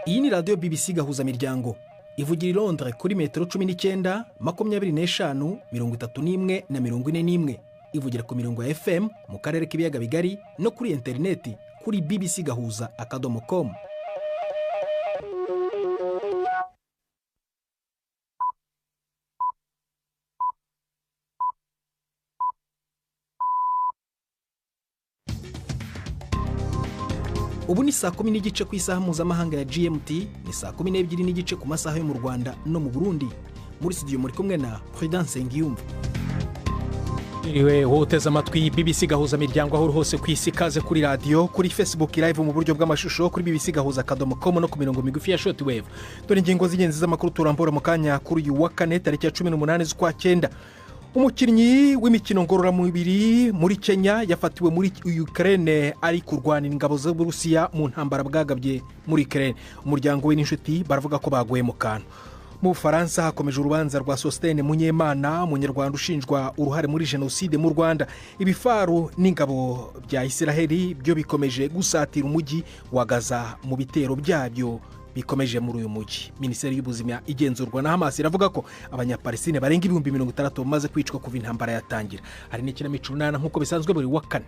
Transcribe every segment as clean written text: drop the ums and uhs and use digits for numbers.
Iyi ni radiyo BBC Gahuzamiryango, ivugira i Londres kuri metero 19, 25, 31 na 41. Ivugira ku mirongo ya FM mu karere k'ibiyaga bigari no kuri interineti kuri bbcgahuza.com. Ubu ni saa 10:30 ku isaha mpuzamahanga ya GMT, ni saa 12:30 ku masaha yo mu Rwanda no mu Burundi. Muri studio muri kumwe na Prudence Nsengiyumva. Iriwe wowe uteze amatwi BBC Gahuza Miryango aho uri hose ku isi, ikaze kuri radiyo, kuri Facebook Live mu buryo bw'amashusho, kuri bbcgahuza.com no ku mirongo migufi ya shortwave. Dore ingingo z'ingenzi z'amakuru turambura mu kanya kuri uyu wa kane, tariki ya 18 z'ukwa cyenda. Umukinnyi w'imikino ngororamubiri muri Kenya yafatiwe muri Ukraine ari kurwanira ingabo z'Uburusiya mu ntambara bwagabye muri Ukraine. Umuryango we n'inshuti baravuga ko baguye mu kantu. Mu Bufaransa hakomeje urubanza rwa Sosthène Munyemana, umunyarwanda ushinjwa uruhare muri jenoside mu Rwanda. Ibifaru n'ingabo bya Isiraheli byo bikomeje gusatira umujyi wa Gaza mu bitero byabyo bikomeje muri uyu mujyi. Minisiteri y'ubuzima igenzurwa na Hamas iravuga ko abanyapalestine barenga 60,000 bamaze kwicwa kuva intambara yatangira. Hari n'ikinamico Urunana nk'uko bisanzwe buri wa kane.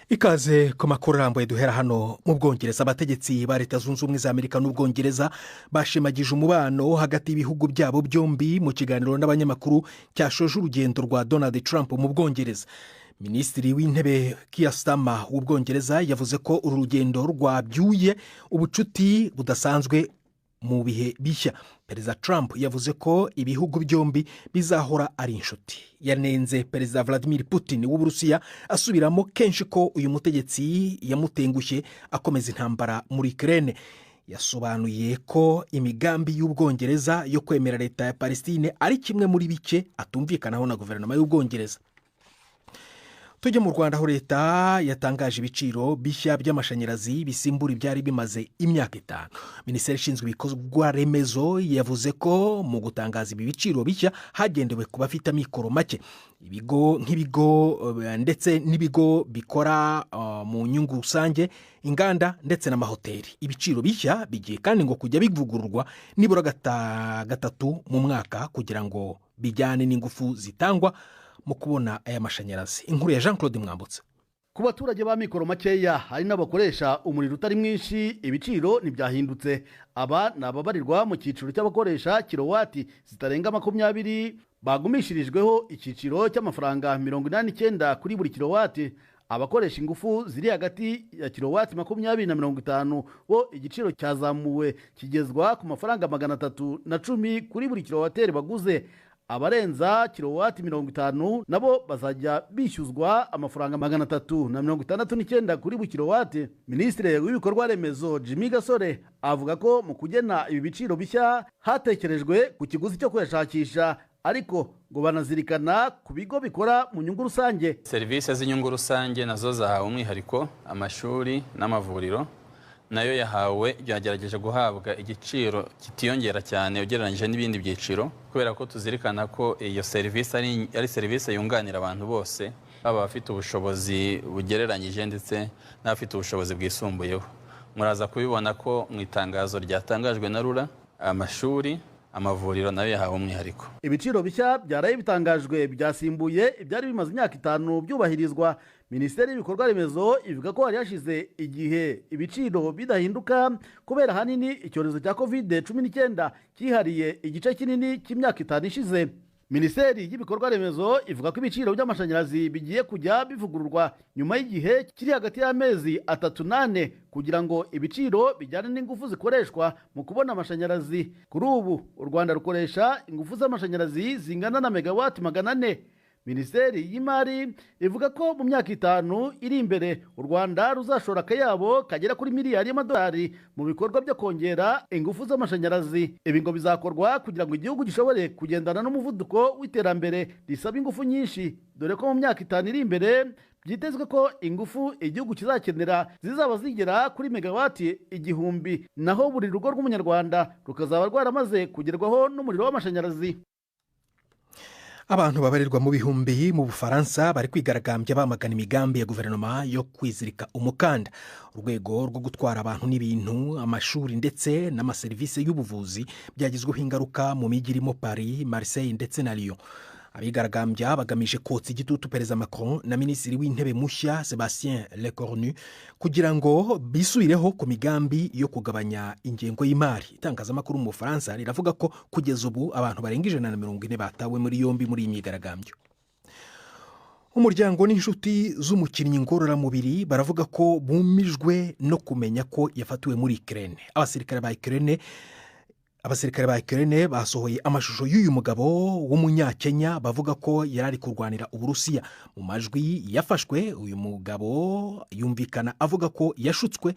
Ikaze ku makuru arambuye duhera hano mu Bwongereza. Abategetsi ba Leta Zunze Ubumwe za Amerika n'Ubwongereza bashimagije umubano hagati y'ibihugu byabo byombi mu kiganiro n'abanyamakuru cyashoje urugendo rwa Donald Trump mu Bwongereza. Minisitiri w'Intebe Keir Starmer w'Ubwongereza yavuze ko uru rugendo rwabyuye ubucuti budasanzwe mu bihe bishya. Perezida Trump yavuze ko ibihugu byombi bizahora ari inshuti. Yanenze Perezida Vladimir Putin w'Uburusiya, asubiramo kenshi ko uyu mutegetsi yamutengushye akomeza intambara muri Ukraine. Yasobanuye ko imigambi y'Ubwongereza yo kwemera leta ya Palestine ari kimwe muri bike atumvikanaho na guverinoma y'Ubwongereza. Tujye mu Rwanda, aho leta yatangaje ibiciro bishya by'amashanyarazi bisimbura ibyari bimaze imyaka 5. Minisiteri ishinzwe ibikorwa remezo yavuze ko mu gutangaza ibi biciro bishya hagendewe ku bafite amikoro make, ibigo nk'ibigo ndetse n'ibigo bikora mu nyungu rusange, inganda ndetse n'amahoteli. Ibiciro bishya bigiye kandi ngo kujya bivugururwa nibura gatatu mu mwaka kugira ngo bijyane n'ingufu zitangwa mu kubona aya mashanyarazi. Inkuru ya Jean Claude Mwambutsa. Ku baturage ba mikoro makeya hari n'abakoresha umuriro utari mwinshi, ibiciro ntibyahindutse. Aba ni ababarirwa mu cyiciro cy'abakoresha kilowati zitarenga 20, bagumishirijweho icyiciro cy'amafaranga 89 kuri buri kilowati. Abakoresha ingufu ziri hagati ya kilowati 20 na 50 bo igiciro cyazamuwe kigezwa ku mafaranga 310 kuri buri kilowateri baguze. Abarenza kilowati 50 nabo bazajya bishyuzwa amafaranga 369 kuri buri kilowati. Minisitiri w'ibikorwa remezo Jimmy Gasore avuga ko mu kugena ibi biciro bishya hatekerejwe ku kiguzi cyo kuyashakisha, ariko ngo banazirikana ku bigo bikora mu nyungu rusange. Serivisi z'inyungu rusange nazo zahawe umwihariko, amashuri n'amavuriro nayo yahawe, yagerageje guhabwa igiciro kitiyongera cyane ugereranyije n'ibindi byiciro, kubera ko tuzirikana ko iyo serivisi ari serivisi yunganira abantu bose, baba abafite ubushobozi bugereranyije ndetse n'abafite ubushobozi bwisumbuyeho. Muraza kubibona ko mu itangazo ryatangajwe na RURA, amashuri, amavuriro nayo yahawe umwihariko. Ibiciro bishya byaraye bitangajwe byasimbuye ibyari bimaze imyaka 5 byubahirizwa. Minisiteri y'ibikorwa remezo ivuga ko hari hashize igihe ibiciro bidahinduka kubera ahanini icyorezo cya COVID-19 cyihariye igice kinini cy'imyaka 5 ishize. Minisiteri y'ibikorwa remezo ivuga ko ibiciro by'amashanyarazi bigiye kujya bivugururwa nyuma y'igihe kiri hagati y'amezi 3 na 4 kugira ngo ibiciro bijyane n'ingufu zikoreshwa mu kubona amashanyarazi. Kuri ubu u Rwanda rukoresha ingufu z'amashanyarazi zingana na megawati 400. Minisiteri y'Imari ivuga ko mu myaka 5 iri imbere u Rwanda ruzashora akayabo kagera kuri miliyari y'amadolari mu bikorwa byo kongera ingufu z'amashanyarazi. Ibi ngo bizakorwa kugira ngo igihugu gishobore kugendana n'umuvuduko w'iterambere risaba ingufu nyinshi, dore ko mu myaka 5 iri imbere byitezwe ko ingufu igihugu kizakenera zizaba zigera kuri megawati 1000, naho buri rugo rw'umunyarwanda rukazaba rwaramaze kugerwaho n'umuriro w'amashanyarazi. Abantu babarirwa mu bihumbi mu Bufaransa bari kwigaragambya bamagana imigambi ya guverinoma yo kwizirika umukanda. Urwego rwo gutwara abantu n'ibintu, amashuri ndetse n'amaserivisi y'ubuvuzi byagizweho ingaruka mu mijyi irimo Paris, Marseille ndetse na Lyon. Abigaragambya bagamije kotsa igitutu Perezida Macron na Minisitiri w'Intebe mushya Sebastien Lecornu kugira ngo bisubireho ku migambi yo kugabanya ingengo y'imari. Itangazamakuru mu Bufaransa riravuga ko kugeza ubu abantu barenga 140 batawe muri yombi muri iyi myigaragambyo. Umuryango n'inshuti z'umukinnyi ngororamubiri baravuga ko bumijwe no kumenya ko yafatiwe muri Ukraine. Abasirikare ba Ukraine basohoye amashusho y'uyu mugabo w'umunyakenya bavuga ko yari ari kurwanira Uburusiya. Mu majwi yafashwe uyu mugabo yumvikana avuga ko yashutswe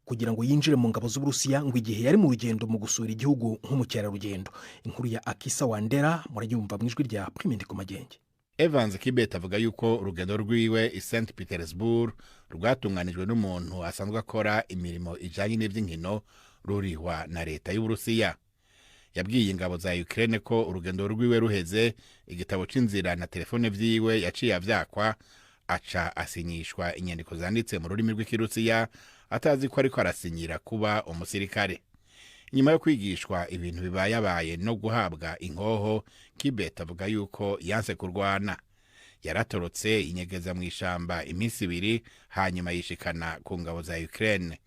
kugira ngo yinjire mu ngabo z'Uburusiya ngo igihe yari mu rugendo mu gusura igihugu nk'umukerarugendo. Inkuru ya Akisa Wandera murayumva mu ijwi rya Prime Ndikumagenge. Evans Kibet avuga yuko urugendo rwiwe i St Petersburg rwatunganijwe n'umuntu asanzwe akora imirimo ijanye n'iby'inkino rurihwa na leta y'Uburusiya. Yabwiye ingabo za Ukraine ko urugendo rwiwe ruheze, igitabo c'inzira na telefone vyiwe yaciye avyakwa, aca asinyishwa inyandiko zanditse mu rurimi rw'Ikirusiya atazi ko ariko arasinyira kuba umusirikare. Nyuma yo kwigishwa ibintu bibayabaye no guhabwa inkoho, Kibet avuga yuko yanse kurwana. Yaratorotse inyegeza mu ishamba iminsi 2 hanyuma yishikana ku ngabo za Ukraine.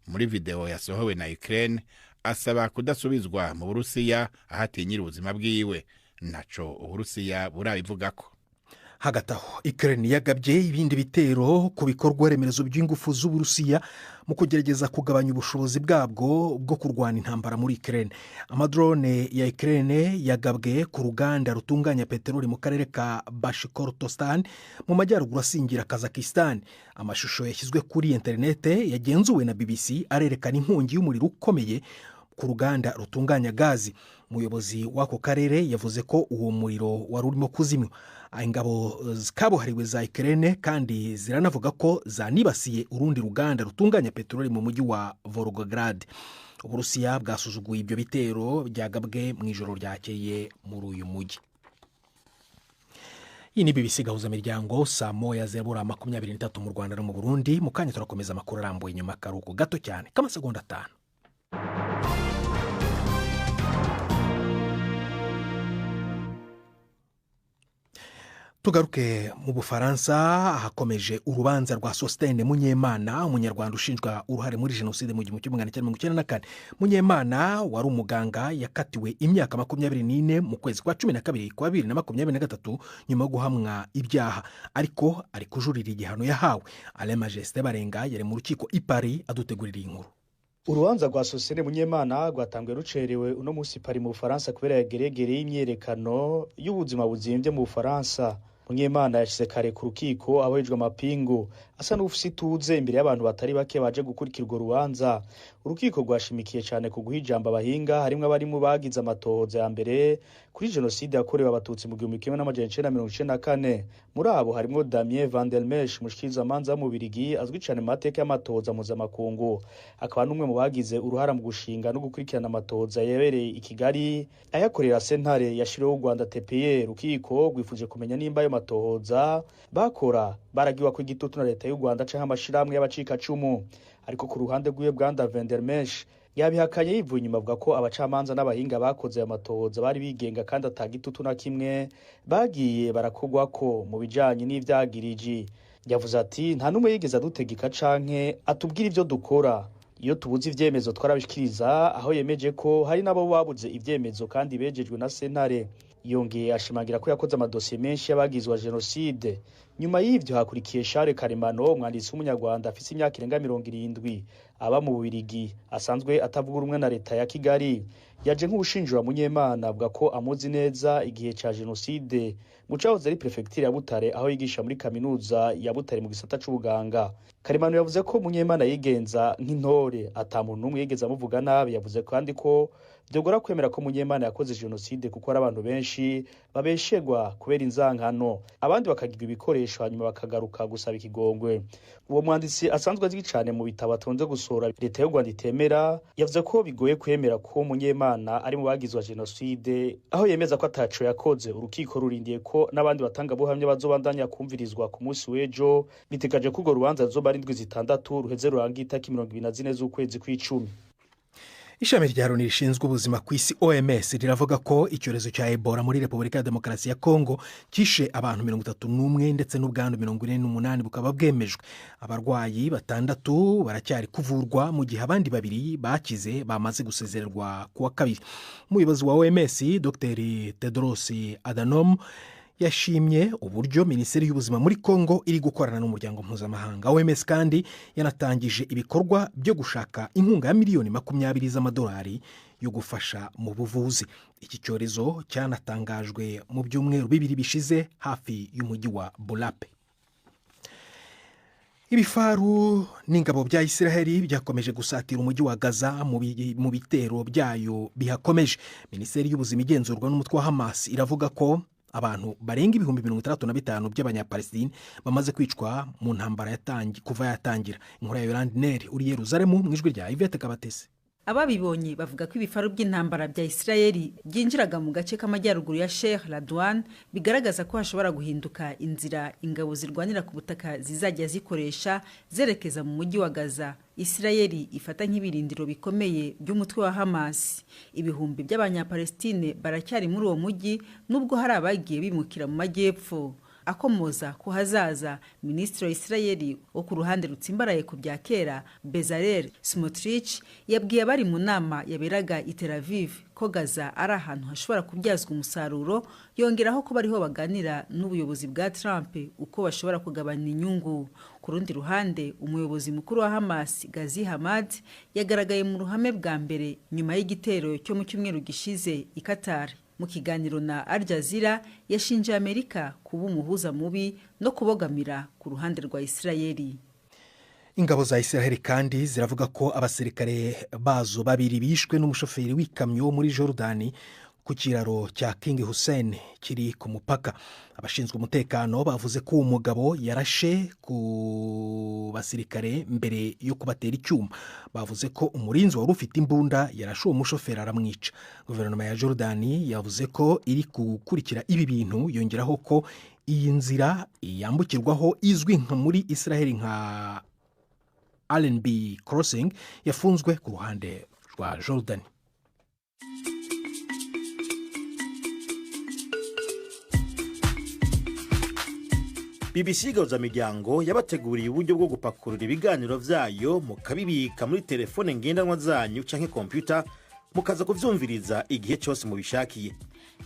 Muri video yasohowe na Ukraine asaba kudasubizwa mu Burusiya ahatinyira ubuzima bwiwe, naco Uburusiya burabivugako. Hagati aho Ukraine yagabye ibindi bitero ku bikorwa remezo by'ingufu z'Uburusiya mu kugerageza kugabanya ubushobozi bwabwo bwo kurwana intambara muri Ukraine. Amadrone ya Ukraine yagabwe ku ruganda rutunganya peteroli mu karere ka Bashkortostan mu majyaruguru asingira Kazakhstan. Amashusho yashyizwe kuri interinete yagenzuwe na BBC arerekana inkongi y'umuriro ukomeye ku ruganda rutunganya gazi. Umuyobozi w'ako karere yavuze ko uwo muriro wari urimo kuzimywa. Ingabo kabuhariwe za Ukraine kandi ziranavuga ko zanibasiye urundi ruganda rutunganya peteroli mu mujyi wa Volgograd. Uburusiya bwasuzuguye ibyo bitero byagabwe mu ijoro ryakeye muri uyu mujyi. Iyi ni BBC Gahuzamiryango, saa 1:23 mu Rwanda no mu Burundi. Mu kanya turakomeza amakuru arambuye nyuma akaruhuko gato cyane k'amasegonda 5. Tugaruke mu Bufaransa hakomeje urubanza rwa Sostene Munyemana, umunyarwanda ushinjwa uruhare muri jenoside mu 1994. Munyemana wari umuganga yakatiwe imyaka 24 mu kwezi kwa 12 kwa 2023 nyuma yo guhamwa ibyaha, ariko ari kujurira igihano yahawe. Alain Majesté Barenga yari mu rukiko i Paris adutegurira inkuru. Urubanza rwa Sostene Munyemana rwatanguye rucerewe uno munsi Paris mu Bufaransa kubera yageregere y'imyerekano y'ubuzima buzimbye mu Bufaransa. Munyemana yashize kare ku rukiko abohejwe amapingu asa n'ufise ituze imbere y'abantu batari bake baje gukurikira urwo rubanza. Urukiko rwashimikiye cyane ku guha ijambo abahinga harimwo abarimu bagize amatohoza ya mbere kuri jenoside yakorewe abatutsi mu 1994. Muri abo harimwo Damien Van der Mesch, umushikirizamanza w'umubirigi azwi cyane mu mateka y'amatohoza mpuzamakungu, akaba n'umwe mu bagize uruhara mu gushinga no gukurikirana amatohoza yabereye i Kigali ayakorera sentare yashiriweho u Rwanda TPR. Urukiko rwifuje kumenya nimba ayo matohoza bakora baragiwa ku igitutu na leta y'u Rwanda canke amashirahamwe y'abacikacumu. Ariko ku ruhande rw'iwe Bwana Van der Mesch yabihakanye yivuye inyuma avuga ko abacamanza n'abahinga bakoze ayo matohoza bari bigenga kandi atagitutu na kimwe bagiye barakogwako mu bijanye n'ivyagiriji. Yavuze ati nta n'umwe yigeze adutegeka canke atubwira ivyo dukora, iyo tubuze ivyemezo twarabishikiriza, aho yemeje ko hari nabo babuze ivyemezo kandi bejejwe na sentare. Yongeye ashimangira ko yakoze amadosiye menshi y'abagizwe jenoside. Nyuma y'ivyo hakurikiye Charles Karemano, umwanditsi w'umunyarwanda afise imyaka irenga 70 aba mu Bubiligi, asanzwe atavuga rumwe na leta ya Kigali. Yaje nk'uwushinjura Munyemana, avuga ko amuzi neza igihe ca jenoside mu cahoze ari prefecture ya Butare, aho yigisha muri kaminuza ya Butare mu gisata c'ubuganga. Karemano yavuze ko Munyemana yigenza nk'intore, ata muntu n'umwe yigeze amuvuga nabi. Yavuze kandi ko byogora kwemera ko Munyemana yakoze jenoside kuko ari abantu benshi babeshegwa kubera inzankano, abandi bakagirwa ibikoresho hanyuma bakagaruka gusaba ikigongwe. Uwo mwanditsi asanzwe azwi cyane mu bitabo atonze gusohora leta y'u Rwanda itemera, yavuze ko bigoye kwemera ko Munyemana ari mu bagizwe jenoside, aho yemeza ko ataco yakoze. Urukiko rurindiye ko n'abandi batangabuhamya bazobandanya kumvirizwa ku munsi w'ejo. Bitegaje ko urwo rubanza ruzoba ari indwi 6, ruheze rurangiye itariki 24 z'ukwezi kw'icumi. Ishami rya Loni rishinzwe ubuzima ku isi OMS riravuga ko icyorezo cya Ebola muri Repubulika ya Demokarasi ya Kongo kishe abantu 31 ndetse n'ubwandu 48 bukaba bwemejwe. Abarwayi 6 baracyari kuvurwa mu gihe abandi 2 bakize bamaze gusezererwa kuwa kabiri. Umuyobozi wa OMS Dr Tedros Adhanom yashimye uburyo Minisiteri y'Ubuzima muri Kongo iri gukorana n'umuryango mpuzamahanga. OMS kandi yanatangije ibikorwa byo gushaka inkunga ya miliyoni 20 z'amadolari yo gufasha mu buvuzi. Iki cyorezo cyanatangajwe mu byumweru 2 bishize hafi y'umujyi wa Bulape. Ibifaru n'ingabo bya Isiraheli byakomeje gusatira umujyi wa Gaza mu bitero byayo bihakomeje. Minisiteri y'Ubuzima igenzurwa n'umutwe wa Hamas iravuga ko abantu barenga 65,000 by'abanyapalestine bamaze kwicwa mu ntambara kuva yatangira. Inkuru ya Yolande Neri uri Yerusalemu mu ijwi rya Yvette Kabatesi. Ababibonye bavuga ko ibifaru by'intambara bya Isirayeli byinjiraga mu gace k'amajyaruguru ya Sheikh Radwan, bigaragaza ko hashobora guhinduka inzira ingabo zirwanira ku butaka zizajya zikoresha zerekeza mu mujyi wa Gaza. Isirayeli ifata nk'ibirindiro bikomeye by'umutwe wa Hamas. Ibihumbi by'abanyapalestine baracyari muri uwo mujyi nubwo hari abagiye bimukira mu majyepfo. Akomoza ku hazaza, Minisitiri wa Isirayeli wo ku ruhande rutsimbaraye ku bya kera Bezalel Smotrich yabwiye abari mu nama yaberaga i Tel Aviv ko Gaza ari ahantu hashobora kubyazwa umusaruro, yongeraho ko bariho baganira n'ubuyobozi bwa Trump uko bashobora kugabanya inyungu. Ku rundi ruhande, umuyobozi mukuru wa Hamas Ghazi Hamad yagaragaye mu ruhame bwa mbere nyuma y'igitero cyo mu cyumweru gishize i Qatar. Mu kiganiro na Al Jazeera yashinje Amerika kuba umuhuza mubi no kubogamira ku ruhande rwa Isirayeli. Ingabo za Isiraheli kandi ziravuga ko abasirikare bazo 2 bishwe n'umushoferi w'ikamyo muri Jordani ku kiraro cya King Hussein kiri ku mupaka. Abashinzwe umutekano bavuze ko umugabo yarashe ku basirikare mbere yo kubatera icyuma. Bavuze ko umurinzi wari ufite imbunda yarashe uwo mushoferi aramwica. Guverinoma ya Jordani yavuze ko iri gukurikira ibi bintu, yongeraho ko iyi nzira yambukirwaho izwi nka muri Israel nka Allenby Crossing yafunzwe ku ruhande rwa Jordan. BBC Gahuzamiryango yabateguriye uburyo bwo gupakurura ibiganiro vyayo mukabibika muri telefone ngendanwa zanyu canke computer, mukaza kuvyumviriza igihe cyose mubishakiye.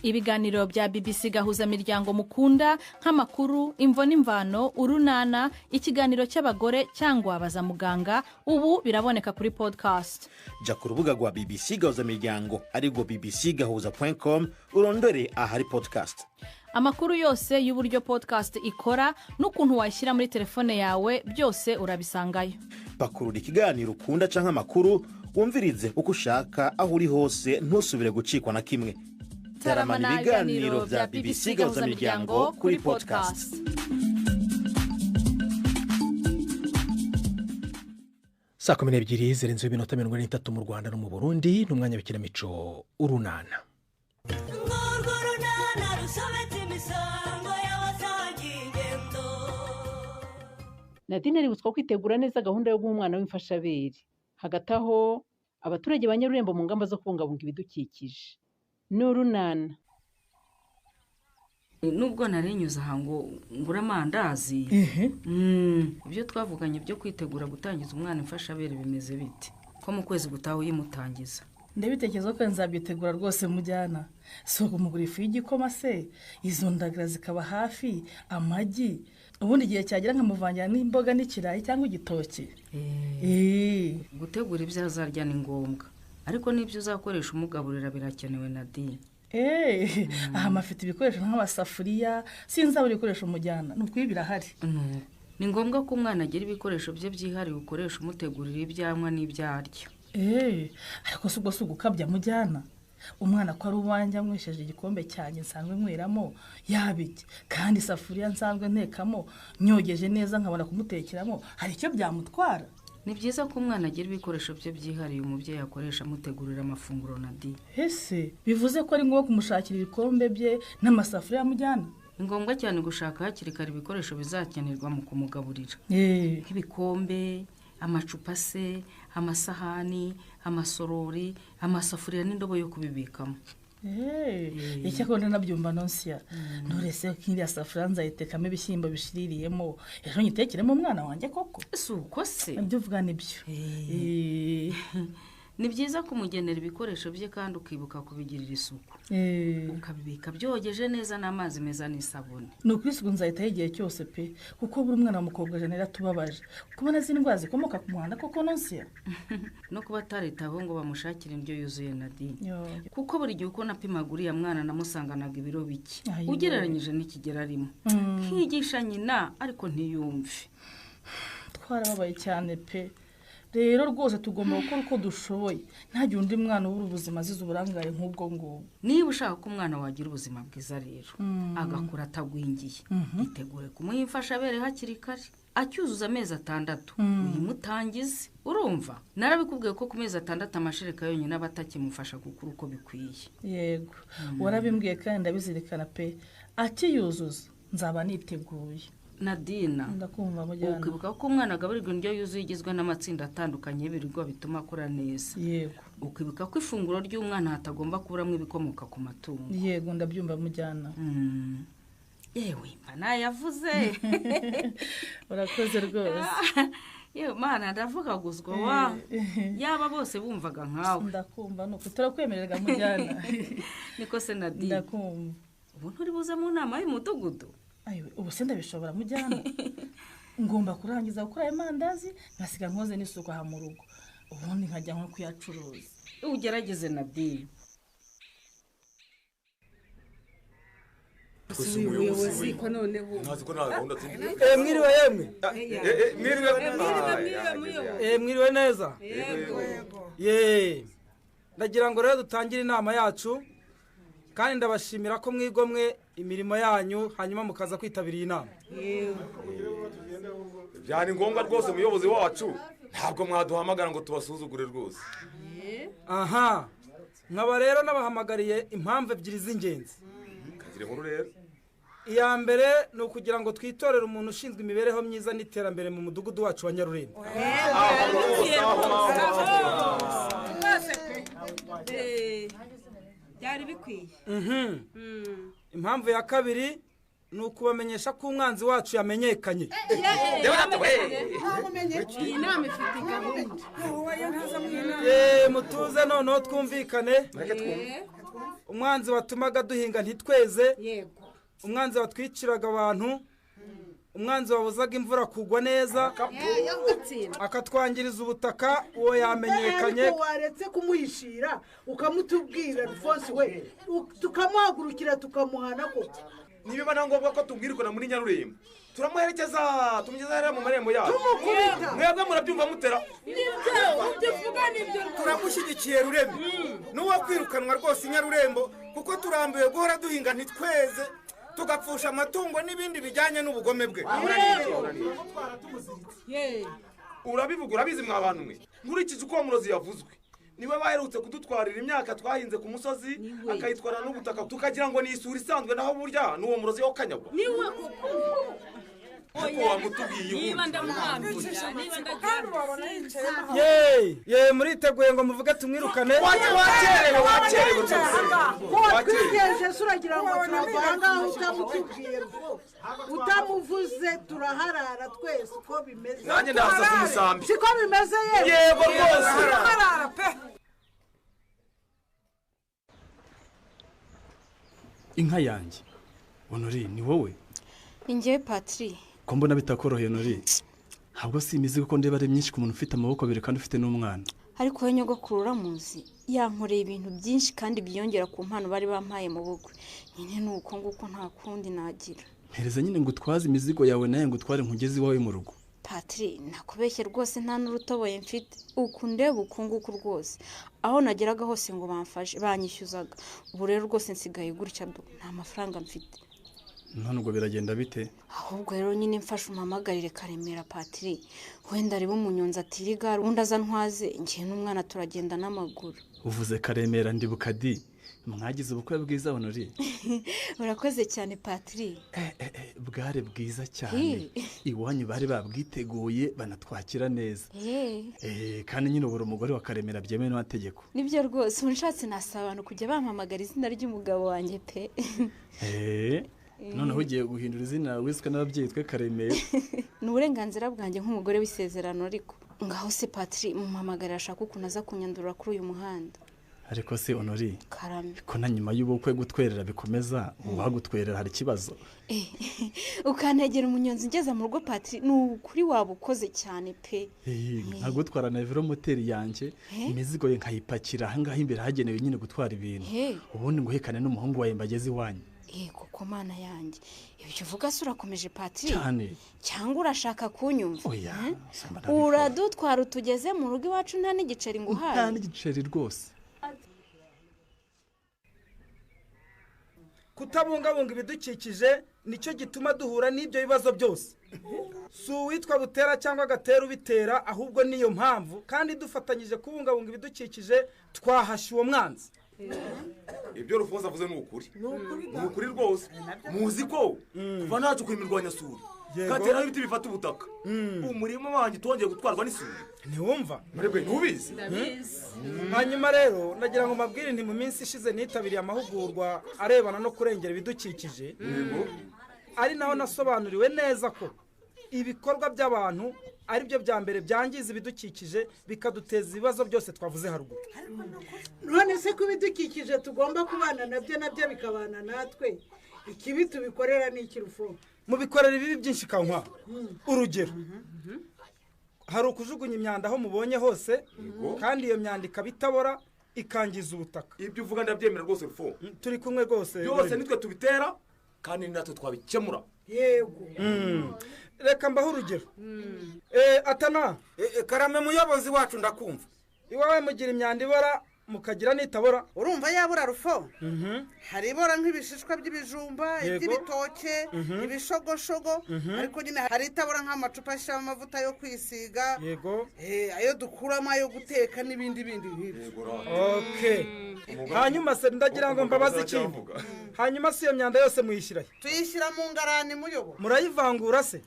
Ibiganiro bya BBC Gahuzamiryango mukunda nk'amakuru, imvo n'imvano, urunana, ikiganiro cy'abagore cyangwa baza muganga, ubu biraboneka kuri podcast. Ja ku rubuga rwa BBC Gahuzamiryango arirwo bbcgahuza.com urondore ahari podcast. Amakuru yose y'uburyo podcast ikora n'ukuntu wayishyira muri telefone yawe byose urabisangayo. Pakurura ikiganiro ukunda canke amakuru wumvirize uko ushaka aho uri hose, ntusubire gucikwa na kimwe. Taramana ibiganiro bya BBC Gahuzamiryango kuri podcast. Saa 12:43 mu Rwanda no mu Burundi, n'umwanya w'ikinamico Urunana. Nadine aributswa kwitegura neza gahunda yo guha umwana w'imfashabere. Hagati aho abaturage ba Nyarurembo mu ngamba zo kubungabunga ibidukikije. N'urunana. Nubwo narinyuze aha ngo ngura amandazi, ibyo twavuganye byo kwitegura gutangiza umwana imfashabere bimeze bite? Ko mu kwezi gutaha uyimutangiza. Ndabitekereza ko nzabyitegura rwose mujyana. Si ukumugura ifu y'igikoma se, izo ndagara zikaba hafi, amagi, ubundi igihe cyagera nkamuvangira n'imboga n'ikirayi cyangwa igitoki. Gutegura ibyo azarya ni ngombwa, ariko n'ibyo uzakoresha umugaburira birakenewe Nadine. Aha mafite ibikoresho nk'amasafuriya, sinzabura ibikoresho mujyana, ni ukuri birahari. Ni ngombwa ko umwana agira ibikoresho bye byihariye ukoresha umutegurira ibyo anywa n'ibyo arya. Ariko si ubwo si ugukabya mujyana. Umwana ko ari uwanjye anywesheje igikombe cyanjye nsanzwe nkweramo yabijya, kandi isafuriya nsanzwe ntekamo nyogeje neza nkabona kumutekeramo, hari icyo byamutwara? Ni byiza ko umwana agira ibikoresho bye byihariye umubyeyi akoresha amutegurira amafunguro Nadine. Ese bivuze ko ari ngombwa kumushakira ibikombe bye n'amasafuriya mujyana? Ni ngombwa cyane gushaka hakiri kare ibikoresho bizakenerwa mu kumugaburira, nk'ibikombe, amacupa se, amasahani, amasorori, amasafuriya n'indobo yo kubibikamo. Icyakora nabyumva Nonsiya. Nturese nk'iriya safuriya nzayitekamo ibishyimbo bishiririyemo, ejo nyitekeremo umwana wanjye koko? Si uko se? Ibyo uvuga nibyo. Ni byiza kumugenera ibikoresho bye kandi ukibuka kubigirira isuku, ukabibika byogeje neza n'amazi meza n'isabune. Ni ukuri isuku nzayitaho igihe cyose pe, kuko buri mwana w'umukobwa Jeannette atubabaje kubona izi ndwara zikomoka ku muhanda koko Nonsiya. No kuba ataritaho ngo bamushakire indyo yuzuye Nadine, kuko buri gihe uko napimaga uriya mwana namusanganaga ibiro bike ugereranyije n'ikigero arimo. Nkigisha nyina ariko ntiyumve. Twarababaye cyane pe. Rero rwose tugomba gukora uko dushoboye, ntagire undi mwana ubura ubuzima azize uburangare nk'ubwo ngubwo. Niba ushaka ko umwana wagira ubuzima bwiza rero, agakura atagwingiye, itegure kumuha imfashabere hakiri kare, acyuzuza amezi 6 uyimutangize. Urumva narabikubwiye ko ku mezi 6 amashereka yonyine aba atakimufasha gukura uko bikwiye. Yego, warabimbwiye kandi ndabizirikana pe, akiyuzuza nzaba niteguye. Nadina, ndakumva mujyana. Ukibuka ko umwana agaburirwa indyo yuzuye igizwe n'amatsinda atandukanye y'ibiribwa bituma akura neza. Yego. Ukibuka ko ifunguro ry'umwana hatagomba kuburamo ibikomoka ku matungo. Yego, ndabyumva mujyana. Yewe mana yavuze. Urakoze rwose. Yewe mana ndavuga guzwa wa. Yaba bose bumvaga nkawe. Ndakumva nuko turakwemererwa mujyana. Niko se Nadine. Ndakumva. Ubu nturi buze mu nama y'umudugudu? Ayiwe, ubu se ndabishobora mujyana. Ngomba kurangiza gukora ayo mandazi nkasiga nkoze n'isuku aha mu rugo, ubundi nkajya nko kuyacuruza. Ugerageze Nadine. Mwiriwe yemwe. Mwiriwe neza. Ye. Ndagira ngo rero dutangire inama yacu, kandi ndabashimira ko mwigomwe imirimo yanyu hanyuma mukaza kwitabira iyi nama. Byari ngombwa rwose muyobozi wacu, ntabwo mwaduhamagara ngo tubasuzugure rwose. Aha, nkaba rero nabahamagariye impamvu ebyiri z'ingenzi. Kagire inkuru rero. Iya mbere ni ukugira ngo twitorere umuntu ushinzwe imibereho myiza n'iterambere mu mudugudu wacu wa Nyarurembo. Byari bikwiye. Impamvu ya kabiri ni ukubamenyesha ko umwanzi wacu yamenyekanye. Iyi nama ifite gahunda. Mutuze noneho twumvikane. Umwanzi watumaga duhinga ntitweze, umwanzi watwiciraga abantu, umwanzi wabuzaga imvura kugwa neza, akatwangiriza ubutaka, uwo yamenyekanye. Ariko waretse kumuhishira ukamutubwira Alphonse we, tukamuhagurukira tukamuhana koko. Nibiba na ngombwa ko tubwirukana muri Nyarurembo, turamuherekeza tumugeza hariya mu marembo yacu. Mwebwe murabyumva mutera? Turamushyigikiye Rurembo, n'uwo kwirukanwa rwose Nyarurembo, kuko turambiwe guhora duhinga ntitweze, tugapfusha amatungo n'ibindi bijyanye n'ubugome bwe. Urabivuga urabizi mwa bantu mwe. Nkurikije uko murozi yavuzwe, niwe baherutse kudutwarira imyaka twahinze ku musozi, akayitwara n'ubutaka tukagira ngo ni isuri isanzwe, naho burya n'uwo murozi wo kanyagwa. Niwe koko. Ye muriteguye ngo muvuge tumwirukane? Wakerewe Watwigeje se uragira ngo turavanga aho utamutubwiye utamuvuze turaharara twese uko bimeze. Nanjye ndahasasa umusambi. Siko bimeze yewe. Yego rwose. Turaharara pe. Inka yanjye. Honori ni wowe? Ni njyewe Patri. Ko mbona bitakoroheye Honori? Ntabwo si imizigo ko ndeba ari myinshi ku muntu ufite amaboko abiri kandi ufite n'umwana. Ariko we nyogokuru uramuzi, yankoreye ibintu byinshi kandi byiyongera ku mpano bari bampaye mu bukwe. Nyine ni uko nguko nta kundi nagira. Mpereza nyine ngo utwaze imizigo yawe nawe ngo utware nkugeze iwawe mu rugo. Patri, nakubeshye rwose nta n'urutoboye mfite. Uku ndeba uku nguku rwose. Aho nageraga hose ngo bamfashe, banyishyuzaga. Ubu rero rwose nsigaye gutya do, nta mafaranga mfite. None ubwo biragenda bite? Ahubwo rero nyine mfashe umpamagarire Karemera Patri. Wenda arebe umunyonzi atira igare, undi aza ntwaze, njye n'umwana turagenda n'amaguru. Uvuze Karemera ndibuka di. Mwagize ubukwe bwiza Honori. Urakoze cyane Patri. Bwari bwiza cyane. Iwanyu bari babwiteguye banatwakira neza. Kandi nyine ubura umugore wa Karemera byemewe n'amategeko. Nibyo rwose, unshatse nasaba abantu kujya bampamagara izina ry'umugabo wanjye pe. Noneho ugiye guhindura izina wiswe n'ababyeyi twe Karemera. Ni uburenganzira bwanjye nk'umugore w'isezerano ariko. Ngaho se Patri mumpamagarira ashaka ukuntu aza kunyandurura kuri uyu muhanda. Ariko se Honori, Karame. Ko na nyuma y'ubukwe gutwerera bikomeza, uwagutwerera hari ikibazo. Ukantegera umunyonzi ngeze mu rugo Patri, ni ukuri waba ukoze cyane pe. Nkagutwara na velomoteri yanjye, imizigo ye nkayipakira aha ngaha imbere hagenewe nyine gutwara ibintu. Ubundi nguhekane n'umuhungu wawe mbageze iwanyu. Koko mana yanjye, ibyo uvuga se urakomeje Patri? Cyane. Cyangwa urashaka kunyumva? Oya, uradutwara utugeze mu rugo iwacu nta n'igiceri nguhaye. Nta n'igiceri rwose. Kutabungabunga ibidukikije nicyo gituma duhura n'ibyo bibazo byose. Si uwitwa Butera cyangwa Gatera ubitera, ahubwo niyo mpamvu kandi dufatanyije kubungabunga ibidukikije twahashye uwo mwanzi. Ibyo Rufonse avuze ni ukuri. Ni ukuri rwose. Muzi ko kuva ntacyo imirwanyasuri kateraho ibiti bifata ubutaka. Umurima wanjye twongeye gutwarwa n'isuri. Ntiwumva? Mwebwe ntubizi? Hanyuma rero nagira ngo mbabwire nti mu minsi ishize nitabiriye amahugurwa arebana no kurengera ibidukikije. Ari naho nasobanuriwe neza ko ibikorwa by'abantu ari byo bya mbere byangiza ibidukikije bikaduteza ibibazo byose twavuze haruguru. None se ko ibidukikije tugomba kubana nabyo nabyo bikabana natwe, ikibi tubikorera ni iki Rufo? Mubikorera ibibi byinshi kankwa. Urugero, hari ukujugunya imyanda aho mubonye hose, kandi iyo myanda ikaba itabora ikangiza ubutaka. Ibyo uvuga ndabyemera rwose Rufo. Turi kumwe rwose. Byose nitwe tubitera kandi natwe twabikemura. Yego. Reka mbaho urugero. Atana. Karame muyobozi wacu ndakumva. Iwawe mugira imyanda ibora mukagira nitabora. Urumva yabura Rufo? Hari ibora nk'ibishishwa by'ibijumba, iby'ibitoke, ibishogoshogo, ariko nyine hari itabora nk'amacupa ashyiramo amavuta yo kwisiga. Yego. Ayo dukuramo ayo guteka n'ibindi bindi nk'ibyo. Okay. Hanyuma se ndagira ngo mbabaze ikintu. Hanyuma se iyo myanda yose muyishyira he? Tuyishyira mu ngarani muyobo. Murayivangura se?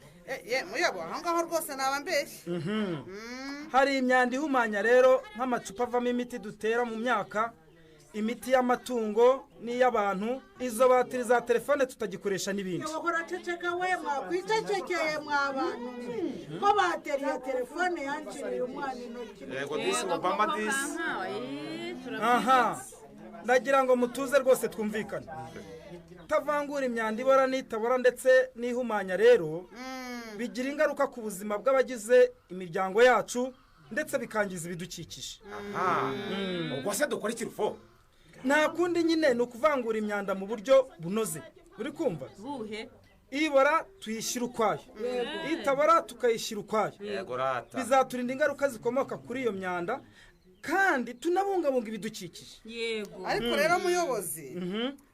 Muyobo, aho ngaho rwose naba mbeshye. Hari imyanda ihumanya rero nk'amacupa avamo imiti dutera mu myaka, imiti y'amatungo n'iy'abantu, izo batiri za telefone tutagikoresha n'ibindi. Wahora ceceka we mwakwicecekeye mwa bantu. Ko bateri ya telefone yanciriye umwana intoki. Yego disi Obama disi. Aha. Ndagira ngo mutuze rwose twumvikane. Tavangura imyanda ibora n'itabora ndetse n'ihumanya rero bigira ingaruka ku buzima bw'abagize imiryango yacu ndetse bikangiza ibidukikije. Ubwo se dukora iki Rufo? Nta kundi nyine ni ukuvangura imyanda mu buryo bunoze. Uri kumva? Buhe? Ibora tuyishyira ukwayo, itabora tukayishyira ukwayo. Bizaturinda ingaruka zikomoka kuri iyo myanda kandi tunabungabunga ibidukikije. Yego. Ariko rero muyobozi,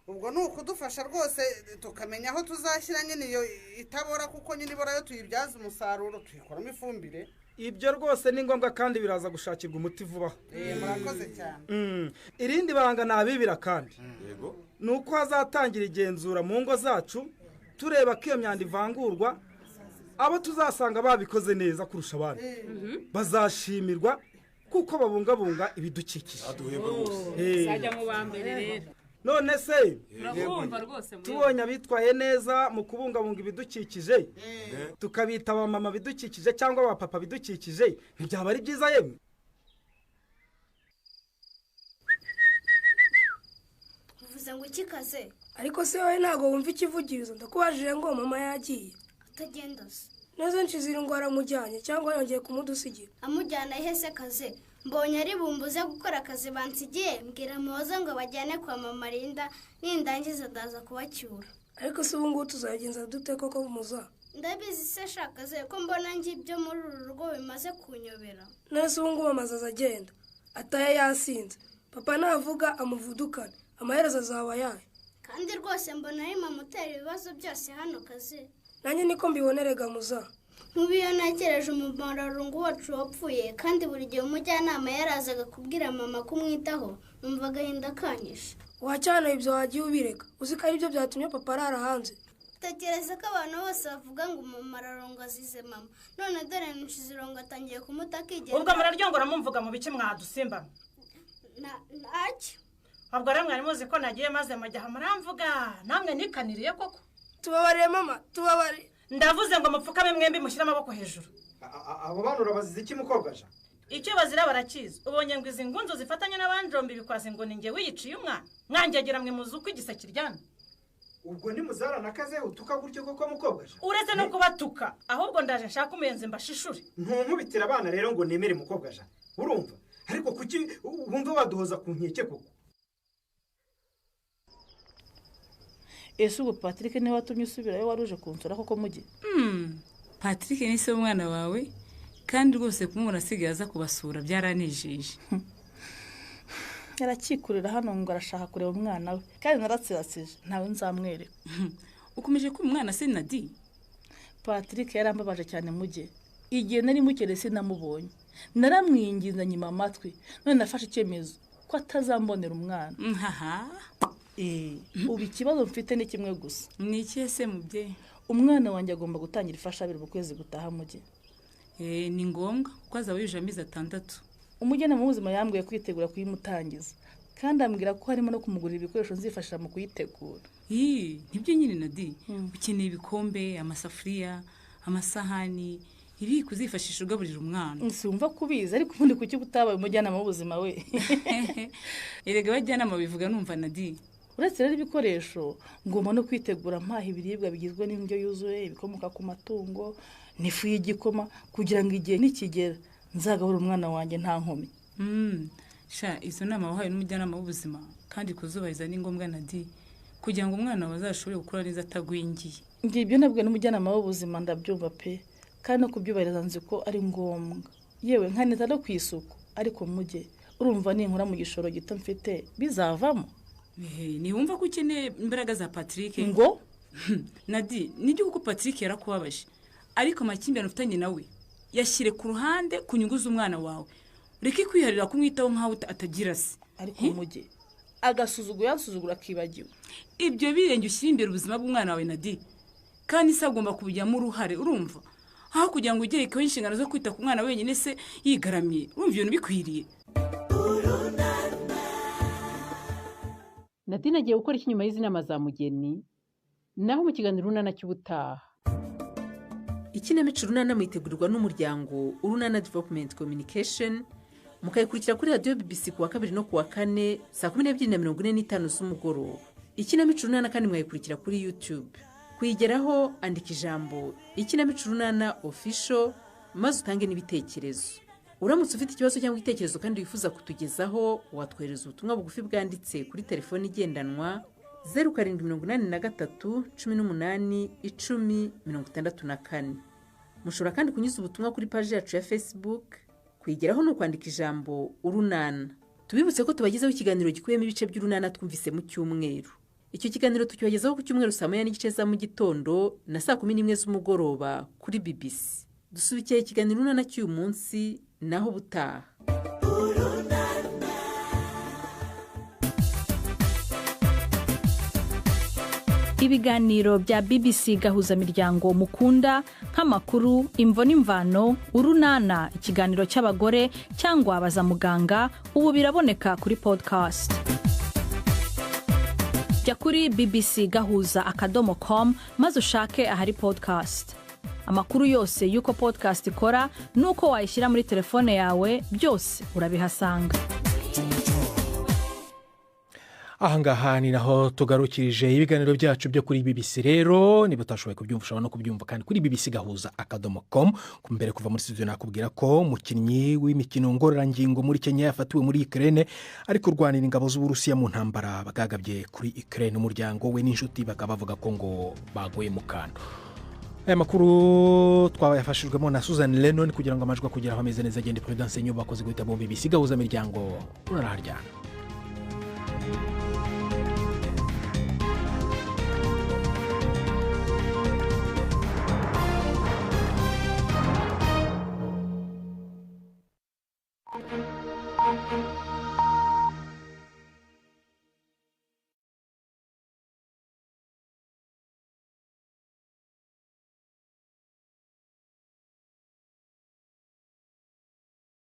ubwo ni ukudufasha rwose tukamenya aho tuzashyira nyine iyo itabora, kuko nyine ibora yo tuyibyaza umusaruro tuyikoramo ifumbire. Ibyo rwose ni ngombwa kandi biraza gushakirwa umuti vuba. Murakoze cyane. Irindi banga nabibira kandi. Yego. Ni uko hazatangira igenzura mu ngo zacu tureba ko iyo myanda ivangurwa, abo tuzasanga babikoze neza kurusha abandi bazashimirwa kuko babungabunga ibidukikije. Sajya mu bambere rero. None se tubonye abitwaye neza mu kubungabunga ibidukikije tukabita abamama bidukikije cyangwa abapapa bidukikije, ntibyaba ari byiza yemwe? Uvuze ngo iki kaze? Ariko se wowe ntabwo wumva ikivugirizo? Ndakubajije ngo mama yagiye. Atagenda se. Neza Nshizirungu aramujyanye cyangwa yongeye kumudusigira? Amujyana ihe se kaze? Mbonye ari bumbuze gukora akazi bansigiye, mbwira Muhoza ngo bajyane kwa mama Linda, nindangiza ndaza kubacyura. Ariko se ubu ngubu tuzagenza dute koko Muza? Ndabizi se shakaze, ko mbona njye ibyo muri uru rugo bimaze kunyobera. None se ubu ngubu amazu azagenda ataye yasinze, papa navuga amuvudukane, amaherezo azaba ayahe? Kandi rwose mbona ari mama utera ibibazo byose hano kaze. Nanjye niko mbibonerega Muza. Nkubu iyo ntekereje umumararungu wacu wapfuye, kandi buri gihe umujyanama yarazaga kubwira mama kumwitaho, numva agahinda kanyishe. Wacyana ibyo wagiye ubireka, uzi ko aribyo byatumye papa arara hanze. Tekereza ko abantu bose bavuga ngo umumararungu azize mama, none dore Nshizirungu atangiye kumuta akigenda. Ubwo muraryongora mumvuga mu bice mwadusimba? Ntacyo. Ubwo rero mwari muzi ko nagiye maze mujya muramvuga, namwe nikaniriye koko. Tubabariye mama, tubabariye. Ndavuze ngo mupfukame mwembi mushyire amaboko hejuru. Abo bana urabaziza iki mukobwa ja? Icyo bazira barakizi. Ubonye ngo izi ngunzu zifatanya n'abanjombi bikwaze ngo ni njye wiyiciye umwana. Mwangegera mwe muzi uko igise kiryana. Ubwo ni muzara nakaze utuka gutyo koko mukobwa ja? Uretse no kubatuka, ahubwo ndaje nshaka umuyenzi mbashishure. Ntunkubitira abana rero ngo nemere mukobwa ja. Urumva? Ariko kuki wumva waduhoza ku nkeke koko? Ese ubwo Patrick niwe watumye usubirayo waruje kunsura koko mujye? Patrick ni se w'umwana wawe, kandi rwose kumubona asigaye aza kubasura byaranejeje. Yarakikurira hano ngo arashaka kureba umwana we, kandi naratsiratsije ntawe nzamwereka. Ukomeje kuba umwana se Nadi? Patrick yarambabaje cyane mujye. Igihe nari mukere sinamubonye, naramwinginze nyima amatwi, none nafashe icyemezo ko atazambonera umwana. Ubu ikibazo mfite ni kimwe gusa. Ni ikihe se mubyeyi? Umwana wanjye agomba gutangira ifashabere mu kwezi gutaha mujye. Ni ngombwa kuko azaba yujuje amezi 6. Umujyanama w'ubuzima yambwiye kwitegura kuyimutangiza, kandi ambwira ko harimo no kumugurira ibikoresho nzifashisha mu kuyitegura. Nibyo nyine Nadi, ukeneye ibikombe, amasafuriya, amasahani, ibi kuzifashisha ugaburira umwana. Sinumva kubizi, ariko ubundi kuki utabaye umujyanama w'ubuzima we? Erega abajyanama bivuga numva Nadi. Uretse rero ibikoresho, ngomba no kwitegura mpaha ibiribwa bigizwe n'indyo yuzuye, ibikomoka ku matungo n'ifu y'igikoma, kugira ngo igihe nikigera nzagabura umwana wanjye nta nkomyi. Sha izo nama wahawe n'umujyanama w'ubuzima kandi kuzubahiriza ni ngombwa Nadi, kugira ngo umwana wawe azashobore gukura neza atagwingiye. Njye ibyo nabwiwe n'umujyanama w'ubuzima ndabyumva pe, kandi no kubyubahiriza nzi ko ari ngombwa. Yewe nkanita no ku isuku, ariko mujye urumva ninkura mu gishoro gito mfite bizavamo. Ntiwumva ko ukeneye imbaraga za Patrick? Ngo Nadi, nibyo kuko Patrick yarakubabaje, ariko amakimbirane ufitanye nawe yashyire ku ruhande ku nyungu z'umwana wawe. Ureke kwiharira kumwitaho nkaho atagira se. Ariko mujye agasuzugura yansuzugura akibagiwe. Ibyo birenge ushyira imbere ubuzima bw'umwana wawe Nadi, kandi se agomba kubijyamo uruhare, urumva? Aho kugira ngo ugerekeho inshingano zo kwita ku mwana wenyine se yigaramiye, urumva ibintu bikwiriye. Nadine agiye gukora iki nyuma y'izi nama za Mugeni? Naho mu kiganiro Urunana cy'ubutaha. Ikinamico Urunana mwitegurirwa n'umuryango Urunana Development Communication, mukayikurikira kuri radiyo BBC kuwa 2 no kuwa 4 saa 12:45 z'umugoroba. Ikinamico Urunana kandi mwayikurikira kuri YouTube. Kuyigeraho andika ijambo Ikinamico Urunana Official maze utange n'ibitekerezo. Uramutse ufite ikibazo cyangwa igitekerezo kandi wifuza kutugezaho, watwohereza ubutumwa bugufi bwanditse kuri telefoni igendanwa 0783 18 10 64. Mushobora kandi kunyuza ubutumwa kuri paji yacu ya Facebook. Kuyigeraho ni ukwandika ijambo Urunana. Tubibutse ko tubagezaho ikiganiro gikubiyemo ibice by'Urunana twumvise mu cyumweru. Icyo kiganiro tukibagezaho ku cyumweru saa 1:30 za mu gitondo na saa 11 z'umugoroba kuri BBC. Dusubikiye ikiganiro Urunana cy'uyu munsi, naho ubutaha. Ibiganiro bya BBC Gahuzamiryango mukunda nk'amakuru, imvo n'imvano, Urunana, ikiganiro cy'abagore cyangwa baza muganga, ubu biraboneka kuri podcast. Jya kuri bbcgahuza.com maze ushake ahari podcast. Amakuru yose y'uko podcast ikora n'uko wayishyira muri telefone yawe byose urabihasanga. Ahangaha ni naho tugarukirije ibiganiro byacu byo kuri BBC. Rero niba utashoboye kubyumva, ushobora no kubyumva kandi kuri bbcgahuza.com. Mbere kuva muri studio nakubwira ko umukinnyi w'imikino ngororangingo muri Kenya yafatiwe muri Ukraine ari kurwanira ingabo z'Uburusiya mu ntambara bagagabye kuri Ukraine. Umuryango we n'inshuti bakaba bavuga ko ngo baguye mu kantu. Aya makuru twayafashijwemo na Susan Lennon kugira ngo amajwi akugeraho ameze neza. Agende Prudence Nyubako ziguhita mu BBC Gahuza Miryango, uraraharyana.